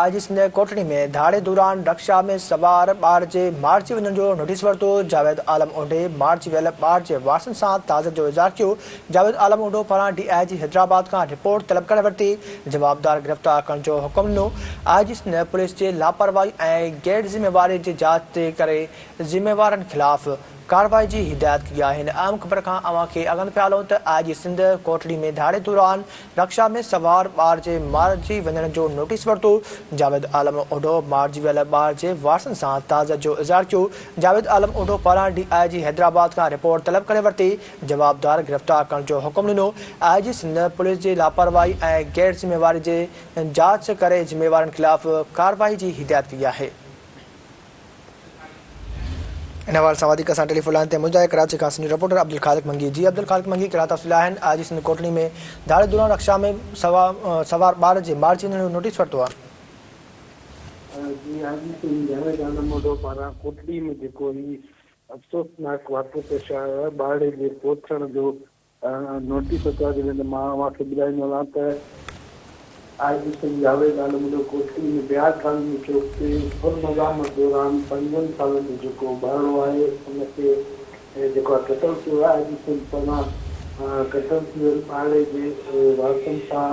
آء جي سنڌ ڪوٽڙي ۾ ڌاڙي دوران رڪشا ۾ سوار ٻار جي مارجي وڃڻ جو نوٽيس ورتو، جاويد عالم اونڍي مارجي ويل ٻار جي وارثن سان تعزيت جو اظهار ڪيو، جاويد عالم اونڍو پاران ڊي I جي حيدرآباد کان رپورٽ طلب ڪري ورتي، جوابدار گرفتار ڪرڻ جو حڪم ڏنو، آء جي سنڌ پوليس جي لاپرواهي ۽ غير ذميواري جي جاچ ڪري ذميوارن خلاف ڪارروائي جي هدايت ڪئي آهي. هن اهم خبر کان اوهان کي آگاهه پيا هلون ته آء جي سنڌ ڪوٽڙي ۾ ڌاڙي دوران رڪشا ۾ سوار ٻار جي مارجي وڃڻ جو نوٽيس ورتو، جاويد عالم اوڍو مارجي ويل ٻار جي وارثن سان تعزيت جو اظهار ڪيو، جاويد عالم اوڍو پاران ڊي I جي حيدرآباد کان رپورٽ طلب ڪري ورتي، جوابدار گرفتار ڪرڻ جو حڪم ڏنو، آء جي سنڌ پوليس جي لاپرواهي ۽ غير ذميواري جي جاچ ڪري ذميوارن خلاف ڪارروائي جي هدايت ڪئي آهي. ان حوالي سان وڌيڪ اسان ٽيليفون لائين تي موجود آهي ڪراچي کان سينيئر رپورٽر عبدالخالق منگي جي عبدالخالق منگي ڪهڙا تفصيل آهن آء جي سنڌ ڪوٽڙي ۾ ڌاڙي دوران رڪشا ۾ سوار ٻار جي مارجي وڃڻ جو نوٽيس ورتو آهي. جي آء جي سنڌ جاويد عالم اوڍو پاران ڪوٽڙي ۾ جيڪو هي افسوسناڪ واقعو پيش آيو آهي ٻارڙي جي فوت ٿيڻ جو نوٽيس ورتو آهي جڏهن ته مان اوهان کي ٻڌائيندو هلان ته آء جي سنڌ جاويد عالم جو ڪوٽڙي ۾ بهار ڪالوني چوڪ تي ڦر مزاحمت دوران پنجن سالن جو جيڪو ٻارڙو آهي ان کي جيڪو آهي قتل ڪيو آهي آء جي سنڌ پاران قتل ٿي ويل ٻارڙي جي وارثن سان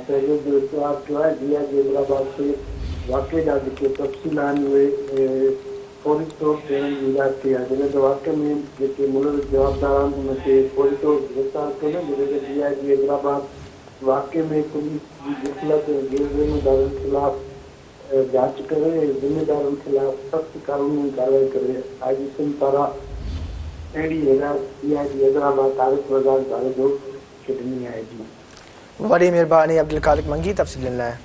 تعزيت جو اظهار ڪيو آهي ڊي I جي حيدرآباد کي واقعي جا جيڪي تفصيل آهن اهي فوري طور ڏيڻ جي هدايت ڪئي آهي جڏهن ته واقعي ۾ جيڪي ملوث جوابدار آهن انهن کي فوري طور گرفتار ڪيو وڃي جڏهن ته ڊي I جي حيدرآباد واقعي ۾ پوليس جي غفلت ۽ غير ذميدارن خلاف جاچ ڪري ۽ ذميدارن خلاف سخت قانوني ڪارروائي ڪري آء جي سنڌ پاران اهڙي هدايت ڊي I جي حيدرآباد طارق رزاق ڌاريجو کي ڏني آهي جي. وڏي مهرباني عبدالخالق منگي تفصيلن لاء.